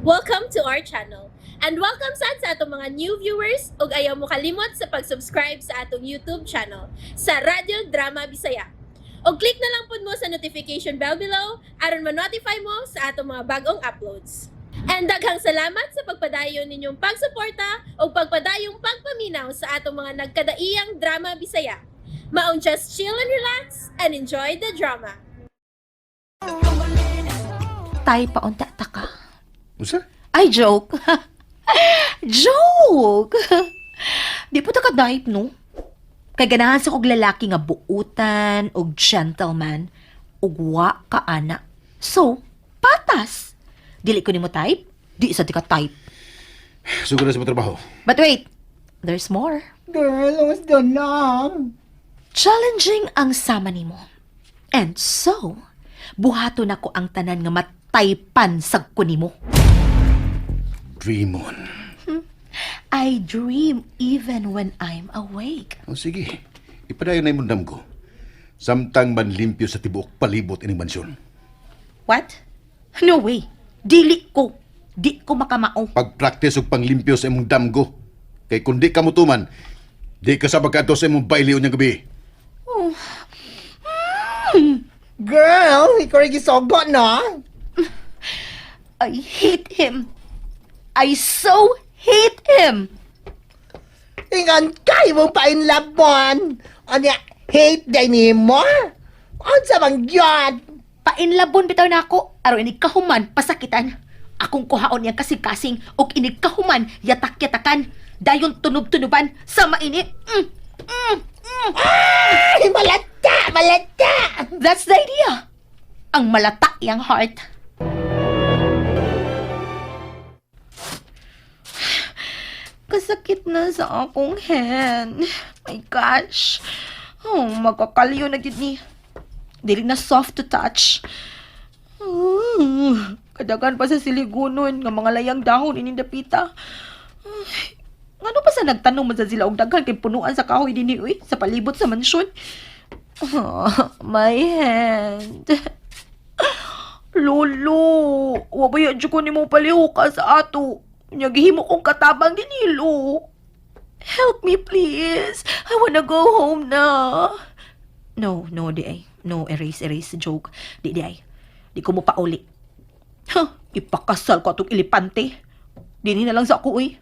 Welcome to our channel. And welcome sad sa atong mga new viewers ug ayaw mo kalimot sa pag-subscribe sa atong YouTube channel sa Radyo Drama Bisaya. Og click na lang pud mo sa notification bell below aron ma-notify mo sa atong mga bagong uploads. And daghang salamat sa pagpadayon ninyong pagsuporta ug pagpadayong pagpaminaw sa atong mga nagkadaiyang drama Bisaya. Maong just chill and relax and enjoy the drama. Tay paunta ta ka. Unsa? Ay, joke. Joke! Di po ta ka type, no? Kay ganahan sa kog lalaki nga buutan og gentleman ug wa ka ana. So, patas. Dili ko nimo type, di sa ti ka type. Sugod na sa trabaho. But wait, there's more. Girl, what's going on? Challenging ang sama nimo. And so, buhato na ko ang tanan nga mataypan sa ko nimo. Dream on. I dream even when I'm awake. O sige, ipadayon na imong damgo. Samtang manlimpyo sa tibuok palibot ining mansyon. What? No way. Dili ko. Di ko makamao. Pagpraktis og panglimpyo sa imong damgo. Kay kung di ka mutuman, di ka sa pagkadto sa imong bailiw niyang gabi. Girl, ikaw rin gisogo na. I hate him. I so hate him. Ingon kay mo pa in labon. Anya, hate day ni mo? Unsa bang yun? Painlabon bitaw na ako. Aron inig kahuman, pasakitan. Akong kuhaon niyang kasing-kasing og inig kahuman, yatak-yatakan. Dayon tunob-tunuban sa mainit. Ay, malata, malata. That's the idea. Ang malata iyang heart. Kasakit na sa akong hand. My gosh. Oh, magkakalyo na gid ni. Dili na soft to touch. Kadagan pa sa siligunon nga mga layang dahon ining dapita. Ay, ngano pa sa nagtanong man sa sila og daghan kay punuan sa kahoy dinhi uy sa palibot sa mansyon. Oh, my hand. Lolo, wabaya dyan ko ni mo palihok ka sa ato. Nya gihimo kong katabang din lo. Help me please. I wanna go home na. No, no, di ay. No, erase, erase, joke. Di, di ay. Di ko mo pauli. Huh, ipakasal ko atong ilipante. Dini na lang sa ako, uy.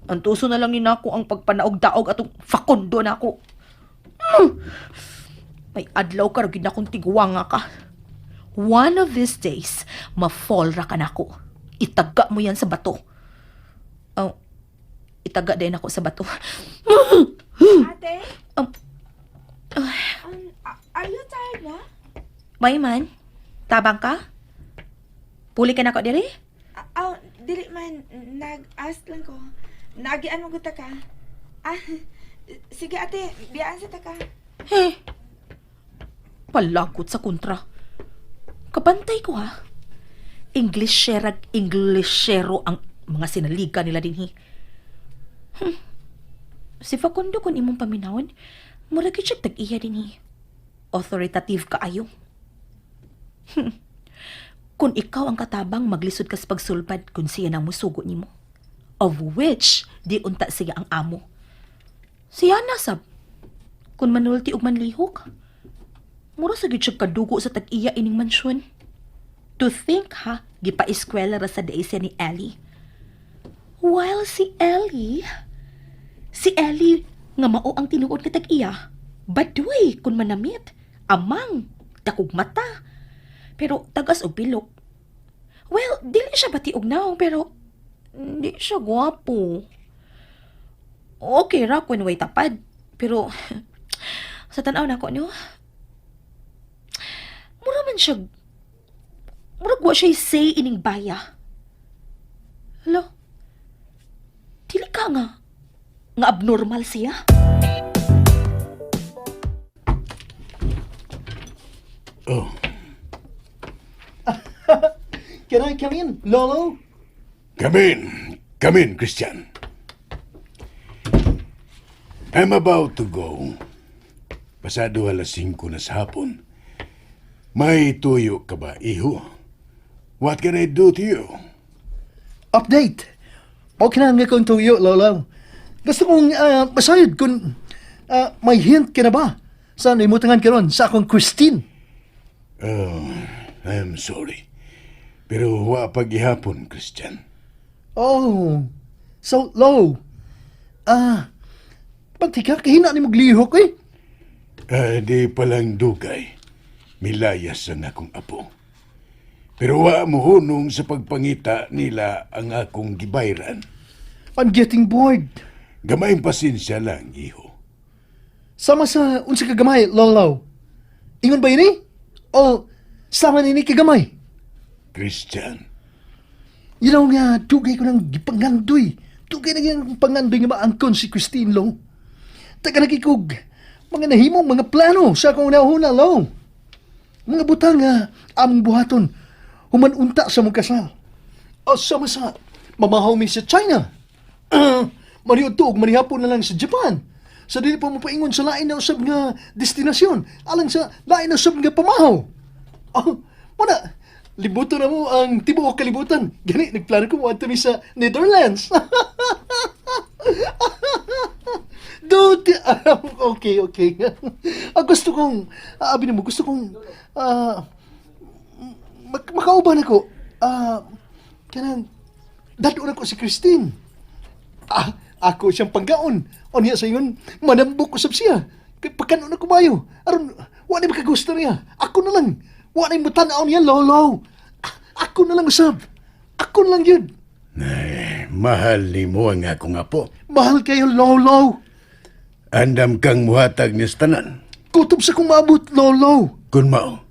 Antuso na lang ni nako ang pagpanaog-daog atong Facundo na ako. May adlaw ka ra gid na akong tiguwanga ka. One of these days, ma-fall ra ka nako. Itaga mo yan sa bato. Oh, itaga din ako sa bato. Ate? Are you tired na? May man, tabang ka? Puli ka nako diri? Ah, oh, dili man. Nag-ask lang ko. Naagian mo guta ka. Ah, sige ate, biyaan sa ta ka. Eh, palagot sa kontra. Kabantay ko ha. Englisherag Englishero ang mga sinaliga nila dinhi. Si Facundo kung imong paminawon, mura gyud siya tag-iya dinhi. Authoritative kaayo. Kung ikaw ang katabang, maglisod ka sa pagsulbad kung siya nang musugo nimo. Of which, di unta siya ang amo. Siya na sab kung manulti og manlihok. Mura sa gyud siya kadugo sa tag-iya ining mansyon. To think ha, gipa-eskwela ra sa diay siya ni Ellie. While si Ellie nga mao ang tinuod nga tag-iya, baduy kun manamit, amang, dakog mata. Pero tagas og bilok. Well, dili siya bati og naong pero di siya gwapo. Okay ra kun way tapad. Pero sa tan-aw nako no, mura man siya murag wa siya say ining baya. Hala. Dili ka nga nga abnormal siya. Oh, Can I come in, Lolo? Come in. Come in, Christian. I'm about to go. Pasado alas 5 na sa hapon. May tuyo ka ba, iho? What can I do to you? Update. Okay na nga kong tuyo, Lolo. Gusto kong masayod kung may hint ka na ba sa naimutangan karon sa akong Christine. Oh, I'm sorry. Pero wa pag-ihapon, Christian. Oh, so low. Ah, pagtika, kahina ni maglihok eh. Ah, di palang dugay. Milayas ang akong apo. Pero wa mohunong sa pagpangita nila ang akong gibayran. I'm getting bored. Gamayng pasensya lang, iho. Sama sa unsa ka gamay, Lolo. Ingon ba ini? O sama nini kagamay? Christian, You know nga, dugay ko ng gipangandoy. Dugay na yung pangandoy nga maangkon si Christine, Lo. Taga nagikog, mga nahimong mga plano sa akong nahuna, Lo. Mga butang nga among buhaton, humanunta sa mong kasal. O sama sa, mamahaw mi sa China. Maniudto og manihapon na lang sa Japan. Sa dili pa mapaingon sa lain na usab nga destinasyon, alang sa lain na usab nga pamahaw. Oh, muna, libuto na mo ang tibuok kalibutan. Gani, nagplano ko mo mi sa Netherlands. Dude, okay, okay. Gusto kong, abi na mo, gusto kong, makauban ako. Kanang, dado na ko si Christine. Ah, ako siyang panggaon. O niya sa ingon, manambok usab siya. Kay pagkanon na kumayo. Aron, wa na makagusto niya. Ako na lang. Wa na mutanaw niya, lolo. Ah, ako na lang usab. Ako na lang yun. Ay, mahal ni mo ang akong apo. Mahal kayo, lolo. Andam kang muhatag ni tanan. Kutob sa kong maabot, lolo. Kun mao,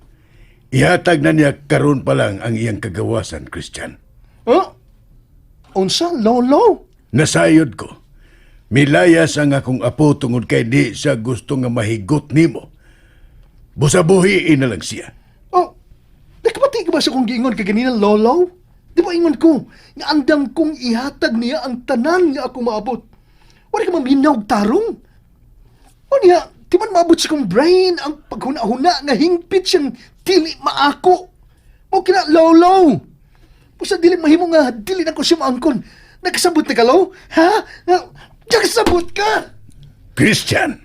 ihatag na niya karon pa lang ang iyang kagawasan, Christian. Huh? Unsa, lolo? Nasayod ko. Milayas ang akong apo tungod kay di siya gusto nga mahigot nimo. Busabuhiin na lang siya. Oh, nakapati ka ba sa kong giingon kay ganina, lolo? Di ba ingon ko, nga andam kong ihatag niya ang tanan nga ako maabot. Wala ka maminaw og tarong. O niya, di man maabot sa kong brain ang paghuna-huna nga hingpit siyang dili maako. O kina, lolo. Busa dili mahimo nga, dili na ko siya maangkon. Nakasabot na ka, lo? Ha? Nakasabot ka! Christian!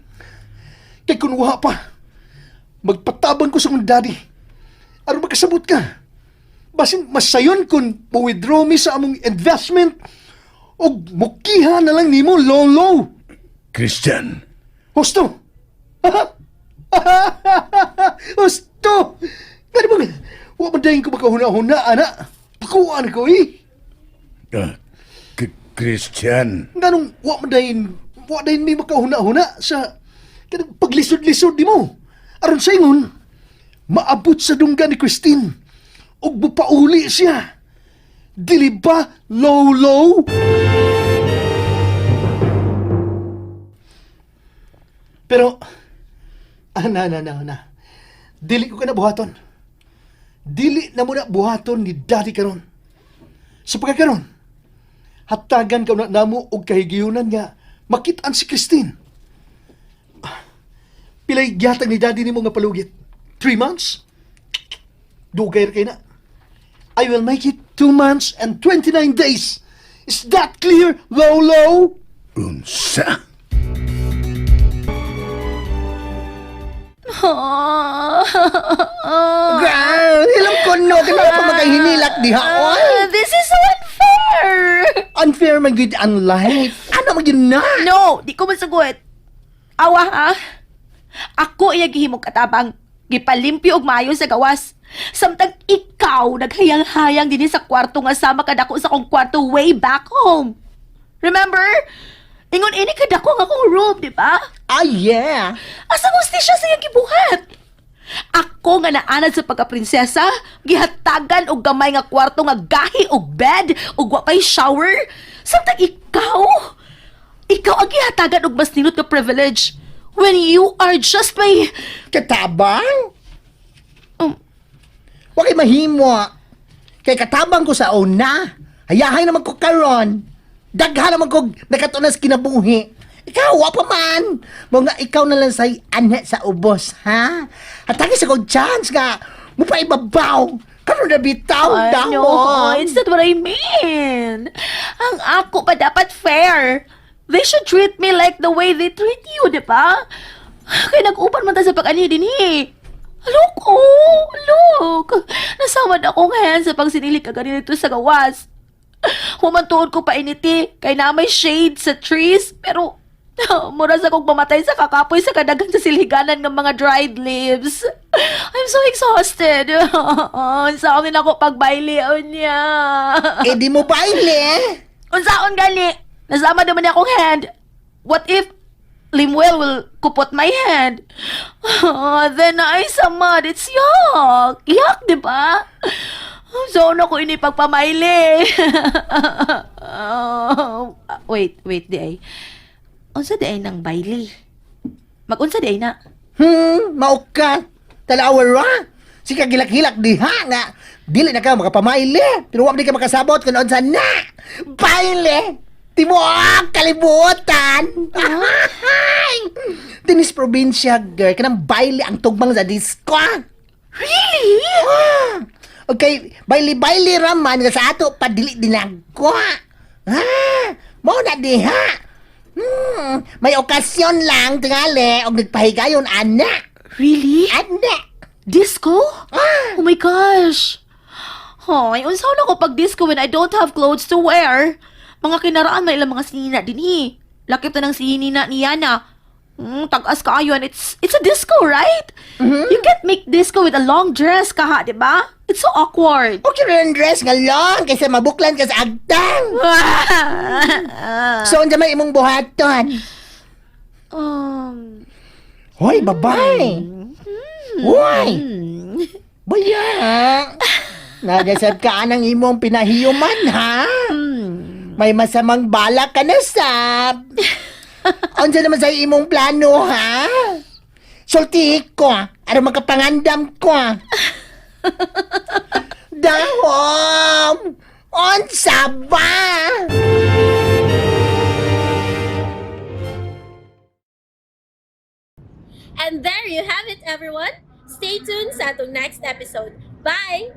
Kay kunwa pa, magpatabang ko sa kong daddy. Aron makasabot ka. Basin masayon kung mo-withdraw mi sa among investment og mukiha na lang nimo lolo. Christian! Husto. Husto. Gani bang wa man dayon ko makahuna-huna ana. Pakuan ko eh. Ah, Christian! Nganong wa man dayon wa dayon mi makahuna-huna sa kanang paglisod-lisod nimo. Aron sa ingon, maabot sa dunggan ni Christine ug mupauli siya. Dili ba, lolo? Pero, na, na, na, na. Dili ko ka na buhaton. Dili na mo na buhaton ni Daddy karon. Sa pagkakaron, hatagan ka na namo og kahigayunan nga makit-an si Christine. Pilay gihatag ni Daddy nimo nga palugit. 3 months? Dugay ra kay na. I will make it 2 months and 29 days. Is that clear, Lolo? Unsa? Girl, hilang kuno kay mga pamakahinilak diha oy. Ah, this is so unfair! Unfair man gud ang life. Ano man gyud na? No, di ko masagot. Awa ha? Ako iya gihimong katabang. Gipalimpyo og maayo sa gawas. Samtang ikaw naghayang-hayang dinhi sa kwarto nga sama kadako sa akong kwarto way back home. Remember? Ingon ini kadako ang akong room, di ba? Ah, yeah. Asa gusti siya sa iyang gibuhat? Ako nga naanad sa pagkaprinsesa, gihatagan og gamay nga kwarto nga gahi og bed ug wa pay shower. Samtang ikaw, ikaw ang gihatagan og mas nindot nga privilege when you are just my Katabang? Wa kay mahimo. Kay katabang ko sa una. Hayahay naman ko karon. Daghan naman ko nakatunas kinabuhi. Ikaw, wa pa man. Mo nga ikaw na lang say anhe sa ubos, ha? Hatagi sa kong chance nga. Mo pa ibabaw. Karon na bitaw Ay, dahon. no, it's not what I mean. Ang ako pa dapat fair. They should treat me like the way they treat you, di ba? Kaya nag-upan man ta sa pag-ani din eh. Look, oh, look. Nasamad akong hand sa pagsinili ka ganito sa gawas. Humantuod ko pa initi, kay na may shade sa trees, pero mura sa kong mamatay sa kakapoy sa kadagan sa silhiganan ng mga dried leaves. I'm so exhausted. Unsaon din ako pagbaili niya. Eh di mo baile. Unsaon gali? Nasama naman akong hand. What if Limuel will kupot my hand? Then I samad. It's yuck. Yuck, di ba? So, ano ko ini pagpamaili? Wait, wait, di ay. Unsa di ay nang baili? Magunsa di ay na? Mao ka. Talawa ra. Sika gilak-hilak diha nga. Dili na ka makapamaile. Pero wa man di ka makasabot kung unsa na. Baile. Tibuok kalibutan. Ay! Dinis probinsya, girl. Kanang baile ang tugmang sa disco. Really? Ah! Okay, baile-baile raman nga sa ato padili dinagwa. Ah, mao na diha. May okasyon lang tingali og nagpahigayon ana. Really? Ana. Disco? Ah! Oh my gosh! Hoy, unsa na ko pag disco when I don't have clothes to wear? Mga kinaraan na ilang mga sinina din eh. Lakip na ng sinina ni Yana. Tag-as kaayo and it's a disco, right? You can't make disco with a long dress kaha, di ba? It's so awkward. Okay ra ang dress nga long kaysa mabuklan ka sa agtang. So unsa may imong buhaton? Hoy, babay. Hoy. Baya. Nagasab ka ang imong pinahiyuman, ha? May masamang balak ka na, sab. Unsa naman sa imong plano, ha? Sultihi ko, aron makapangandam ko. Dahom! Unsa ba? And there you have it, everyone. Stay tuned sa atong next episode. Bye!